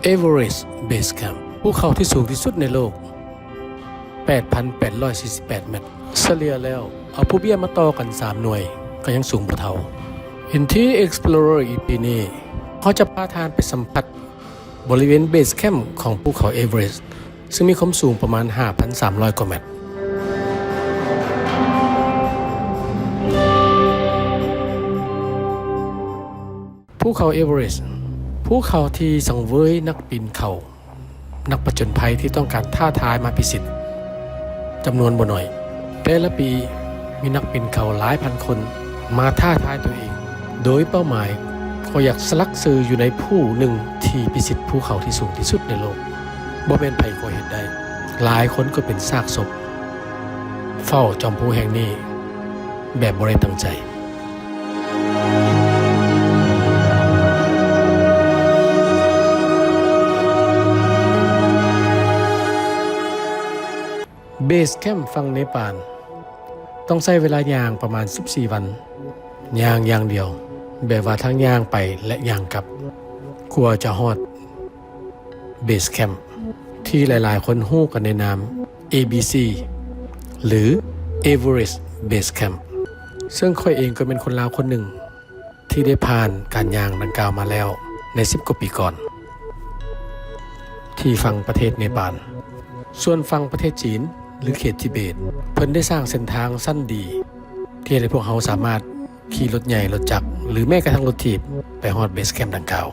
Everest Base Camp ພູເຂົາທີ່ສູງທີ່ສຸດໃນໂລກ ແປດພັນແປດຮ້ອຍສີ່ສິບແປດແມັດ. ສະເລ່ຍແລ້ວ ເອົາພູເບ້ຍມາຕໍ່ກັນສາມໜ່ວຍ ກໍຍັງສູງບໍ່ເທົ່າ. ເອັນທີ Explorer ອີ ພີ ນີ້ ເຮົາຈະພາທ່ານໄປສຳຜັດບໍລິເວນ Base Camp ຂອງພູເຂົາ Everest ຊຶ່ງມີຄວາມສູງປະມານຫ້າພັນສາມຮ້ອຍກວ່າແມັດ. ພູເຂົາ Everest ພູເຂົາທີ່ສັງເຫວີຍນັກປີນເຂົາ ນັກຜະຈົນໄພທີ່ຕ້ອງການທ້າທາຍມາພິຊິດຈຳນວນບໍ່ໜ້ອຍ. ແຕ່ລະປີມີນັກປີນເຂົາຫຼາຍພັນຄົນມາທ້າທາຍຕົວເອງ ໂດຍເປົ້າໝາຍກໍຢາກສະຫຼັກຊື່ຢູ່ໃນຜູ້ໜຶ່ງທີ່ພິຊິດພູເຂົາທີ່ສູງທີ່ສຸດໃນໂລກ. ບໍ່ແມ່ນໃຜກໍເຮັດໄດ້, ຫຼາຍຄົນກໍເປັນຊາກສົບເຝົ້າຈອມພູແຫ່ງນີ້ແບບບໍ່ໄດ້ຕັ້ງໃຈ. Base Camp ຝັ່ງເນປານ ຕ້ອງໃຊ້ເວລາຍ່າງປະມານສິບສີ່ວັນ, ຍ່າງຢ່າງດຽວ ແບບວ່າທັງຍ່າງໄປ ແລະ ຍ່າງກັບ ກວ່າຈະຮອດ Base Camp ທີ່ຫຼາຍໆຄົນຮູ້ກັນໃນນາມ ເອ ບີ ຊີ ຫຼື Everest Base Camp ເຊິ່ງຂ້ອຍເອງກໍແມ່ນຄົນລາວຄົນໜຶ່ງ ທີ່ໄດ້ຜ່ານການຍ່າງດັ່ງກ່າວມາແລ້ວໃນສິບກວ່າປີກ່ອນ ທີ່ຝັ່ງປະເທດເນປານ. ສ່ວນຝັ່ງປະເທດຈີນ ຫຼື ເຂດທິເບດ ເພິ່ນໄດ້ສ້າງເສັ້ນທາງຊັ້ນດີ ທີ່ເຮັດໃຫ້ພວກເຮົາສາມາດຂີ່ລົດໃຫຍ່, ລົດຈັກ ຫຼື ແມ້ກະທັ່ງລົດຖີບ ໄປຮອດ Base Camp ດັ່ງກ່າວ.